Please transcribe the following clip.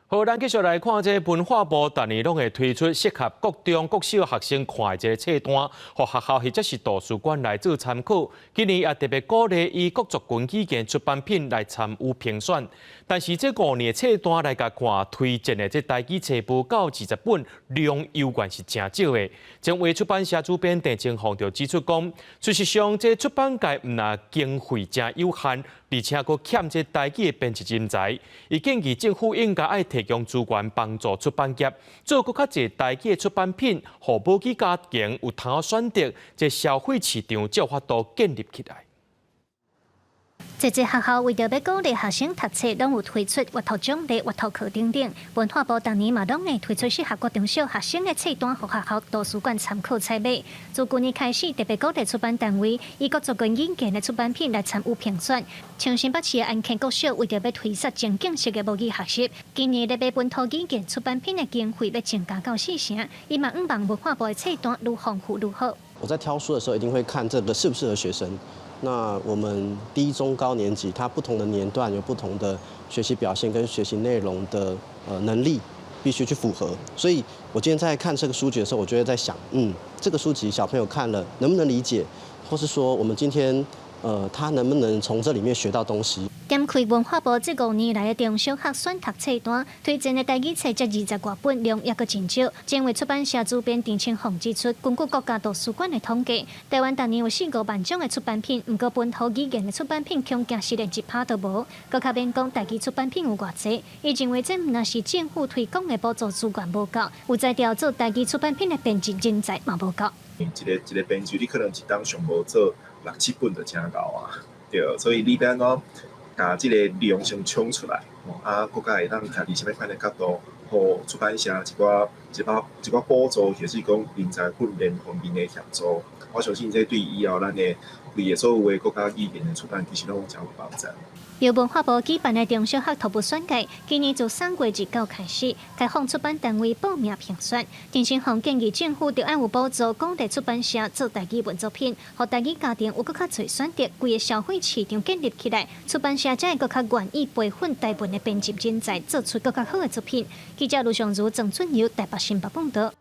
好，咱繼續來看這文化部，逐年攏會推出適合國中、國小學生看的這個冊單，予學校或者是圖書館來做參考。今年也特別鼓勵以各族群語言出版品來參與評選。但是這五年的冊單來共看，推薦的這台語冊無夠20本，量猶原是誠少的。前衛出版社主編鄭清鳳就指出講，事實上這出版界毋但經費誠有限，而且閣欠這台語的編輯人才。伊建議政府應該愛提供資源幫助出版業，做閣較濟台語的出版品，予母語家庭有通選擇，這消費市場才有法度建立起來。濟濟學校為著欲鼓勵學生讀冊，攏有推出閱讀獎勵、閱讀課等等。文化部逐年嘛攏會推出適合國中小學生的冊單，予學校圖書館參考採買。自舊年開始，特別鼓勵出版單位以各族群語言的出版品來參與評選。像新北市的安坑國小為著欲推捒情境式的母語學習，今年咧買本土語言出版品的經費欲增加到四成，伊嘛向望文化部的冊單愈豐富愈好。我在挑書的時候，一定會看這個適不適合學生。那我們低、中、高年級，它不同的年段有不同的學習表現跟學習內容的能力，必須去符合。所以我今天在看這個書籍的時候，我就會在想，這個書籍小朋友看了能不能理解，或是說我們今天他能不能從這裡面學到東西？點開文化部這五年來的中小學選讀冊單，推薦的台語冊才20外本，量猶閣真少。前衛出版社主編鄭清鳳指出，根據國家圖書館的統計，台灣逐年有四五萬種的出版品，毋過本土語言的出版品恐驚是連1%都無。閣較免講台語出版品有偌濟，伊認為這毋但是政府推廣的補助資源無夠，有才調做台語出版品的編輯人才嘛無夠。一個一個編輯，你可能一冬上無做六七本就誠𠢕啊，對，所以你欲按怎共這個量先衝出來，啊，閣較會當徛佇啥物款的角度，予出版社一寡一寡一寡補助，或是講人才訓練方面的協助，我相信這對以後咱的規個所有的國家語言的出版，其實攏誠有幫助。由文化部舉辦的中小學圖書選介，今年自3月29開始開放出版單位報名評選。鄭清鳳建議政府著愛有補助，鼓勵出版社做台語文作品，予台語家庭有閣較濟選擇，規個消費市場建立起來，出版社才會閣較願意培訓台文的編輯人才，做出閣較好的作品。記者盧尚如、鄭俊友台北新北報道。